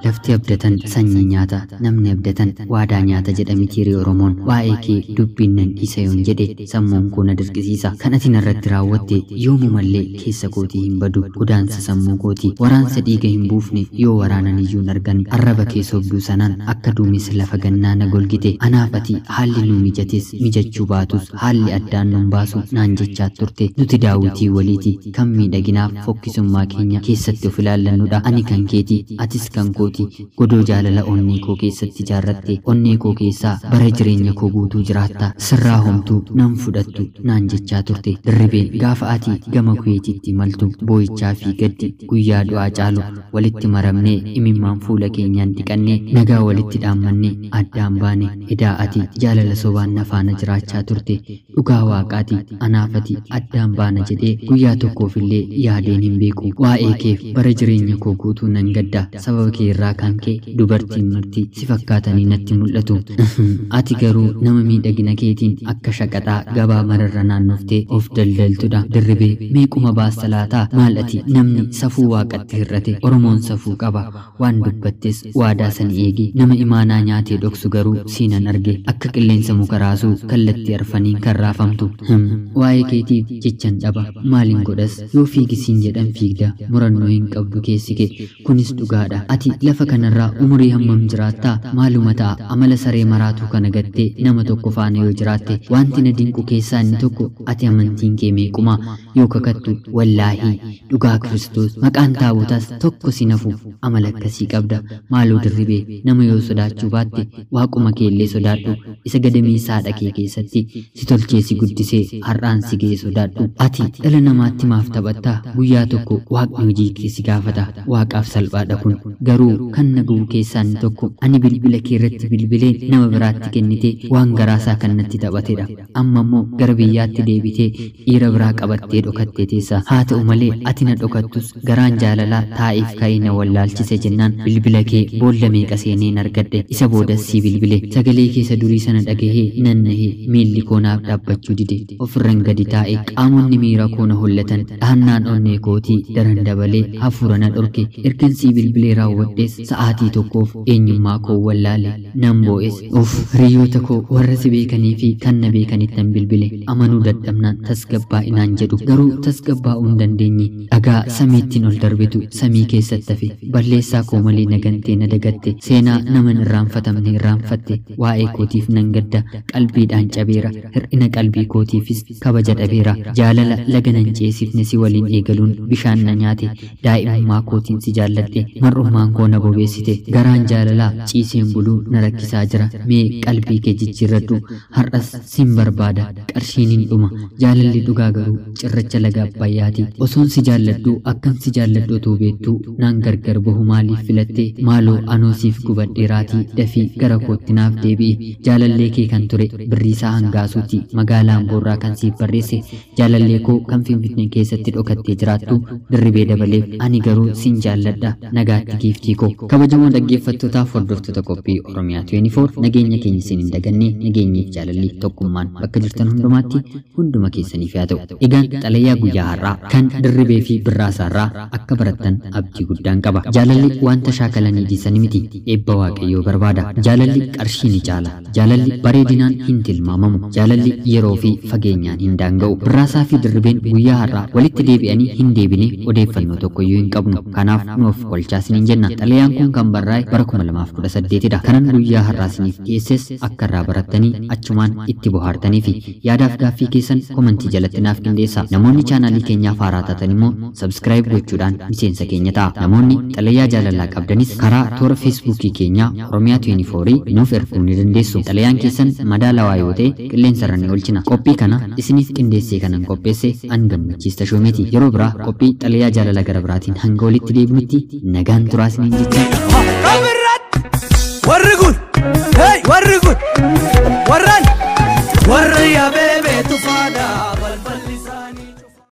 Lafti abdatan sanyii nyaata, namni abdatan waadaa nyaata jedha mitiirii Oromoon. Waa'ee kee dubbiin nan dhiisa yoon jedhe sammuun koo na dirqisiisa. Kan ati narratti raawwatte yoomumallee keessa kootii hin badu. Godaansa sammuu kooti. Waraansa dhiiga hin buufne yoo waraanan iyyuu hin argan. Arraba kee sobduu sanaan akka duumessa lafa gannaa na golgite. Anaaf ati haalli nuu mijates mijachuu baatus haalli addaan nun baasu naan jechaa turte. Nuti daawwitii waliiti kan miidhaginaaf fokkisummaa keenya keessatti of ilaallannudha. Ani kan keeti, atis kan kooti. Godoo jaalala onnee koo keessatti ijaarratte. Onnee koo keessaa bara jireenya koo guutuu jiraatta. Sirraa homtuu nan fudhattu naan jechaa turte. Dirribeen gaafa ati gama kuyeetitti imaltu boo'ichaa fi gaddi guyyaa du'aa caalu walitti maramnee imimmaan fuula keenyaan dhiqannee nagaa walitti dhaammannee addaan baane. Edaa ati jaalala sobaan na faana jiraachaa turte. Dhugaa waaqaati anaaf ati addaan baana jedhee guyyaa tokkoofillee yaadeen hin beeku. Waa'ee keef bara jireenya koo guutuu nan gadda. Sababa kee irraa kan ka'e dubartiin marti si fakkaatanii natti mul'atu. Ati garuu nama miidhagina keetiin akka shaqaxaa gabaa mararra naannoftee of daldaltudha. Dirribee meequma baasta laataa? Maal ati namni safuu waaqatti hir'ate? Oromoon safuu qaba. Waan dubbattes waadaa san eegi. Nama imaanaa nyaatee dhoksu garuu siinan arge. Akka qilleensa muka raasuu kallattii arfaniin kan raafamtu. Waa'ee keetiif jechan dhaba. Maalin godhas? Yoo fiigi siin jedhan fiigda. Murannoo hin qabdu keessi kee. Kunis dhugaadha. Ati lafa kanarraa umurii hammam jiraattaa? Maaluma ta'a? Amala saree maraatuu kana gattee nama tokko faana yoo jiraatte wanti na dinqu keessaa inni tokko ati amantiin kee meequma yoo kakattu wallaahii dhugaa Kiristoos maqaan taabotaas tokko si nafu amala akkasii qabda. Maaloo Dirribee nama yoo sodaachuu baatte waaquma keellee sodaadhu. Isa gadameessa haadha kee keessatti si tolchee si guddisee har'aan si ga'e sodaadhu. Ati dhala namaatti maaf taphattaa? Guyyaa tokko waaqni hojii kee si gaafata. Waaqaaf salphaadha kun. Garuu kan na gubu keessaa inni tokko ani bilbila kee irratti bilbilee nama biraatti kennitee waan garaasaa kan natti taphatedha. Amma immoo gara biyyaatti deebitee dhiira biraa qabattee dhokattee teessa. Haa ta'u malee ati na dhokattus garaan jaalalaa taa'iif ka'ee na wallaalchise jennaan bilbila kee boolla meeqa seeneen argadhe. Isa boodas si bilbile. Sagalee keessa durii sana dhagahee nan nahee miilli koo naaf dhaabbachuu dide. Ofirran gadi taa'e qaamonni miira koo na hollatan. Dhahannaan onnee kootii daran dabalee hafuura na dhorke. Ergan sii bilbilee raawwadhees sa'aatii tokkoof eenyummaa koo wallaale nan boo'es. Uff, hiriyoota koo warra si beekanii fi kan na beekanittan bilbile. Amanuu dadhabnaan tasgabbaa'inaan jedhu. Garuu tasgabbaa'uu hin dandeenye. Dhagaa samiittiin ol darbitu samii keessatti hafe. Balleessaa koo malee na gantee na dagatte. Seenaa nama hin irraanfatamne irraanfatte. Waa'ee kootiif nan gadda. Qalbiidhaan cabeera. Hir'ina qalbii kootiifis kabaja dhabeera. Jaalala laga nan ceesifne si waliin eegaluun bishaan na nyaate. Daa'imummaa kootiin si jaalladhe. Mar'ummaan koo na bobeessite. Garaan jaalalaa ciiseen buluu na rakkisaa jira. Mee qalbii kee jijjiirradhu. Har'as sin barbaada. Qarshiin hin dhuma. Jaalalli dhugaa garuu cirracha laga Abbayyaati. Osoon si jaalladhu akkan si jaalladhu otoo beektuu naan gargar bahu maaliif filatte? Maaloo anoo siif gubadheeraatii dafii gara kootti naaf deebi'i. Jaalallee kee kan ture Birriisaa Hangaasuuti. Magaalaa Amboorraa kan siif barreesse jaalallee koo kan Finfinnee keessatti dhokattee jiraattu Dirribee Dabaleef. Ani garuu sin jaalladha. Nagaatti giiftii koo. Kabajamoo dhaggeeffattootaaf hordoftoota qophii Oromiyaa 24 nageenya keenya isin hin daganne nageenyiif jaalalli tokkummaan bakka jirtan hundumaatti hunduma keessaniif haa ta'u. Egaan xalayaa guyyaa har'aa kan Dirribee fi Birraasaarraa akka barattan abdii guddaan qaba. Jaalalli wanta shaakalanii dhiisanii miti. Eebba Waaqayyoo barbaada. Jaalalli qarshii ni caala. Jaalalli bareedinaan hin tilmaamamu. Jaalalli yeroo fi fageenyaan hin daanga'u. Birraasaa fi Dirribeen guyyaa har'aa walitti deebi'anii hin deebine odeeffannoo tokkoyyuu hin qabnu. Kanaaf nu of kolchaa isiniin jenna. Xalayaan kun kan barraa'e bara 2018 dha. Kanan guyyaa har'aa isiniif dhiyeesses akka irraa barattanii achumaan itti bohaartanii fi yaadaaf gaaffii keessan komentii jalatti naaf qindeessaa. Namoonni chaanaalii keenyaaf haaraa taatan immoo subscribe gochuudhaan miseensa keenya ta'a. Namoonni xalayaa jaalalaa qabdanis karaa toora Feesbuukii keenyaa Oromiyaa 24 nuuf erguu ni dandeessu. Xalayaan keessan madaalawaa yoo ta'e qilleensarra ni oolchina. Qophii kana isiniif qindeessee kanan qopheesse an Gammachiis Tashoomeeti. Yeroo biraa qophii xalayaa jaalalaa gara biraatiin hanga walitti deebinutti nagaan turaa isiniin jecha. Warri kun, hey, warri kun, warran, warri yaabee beetu.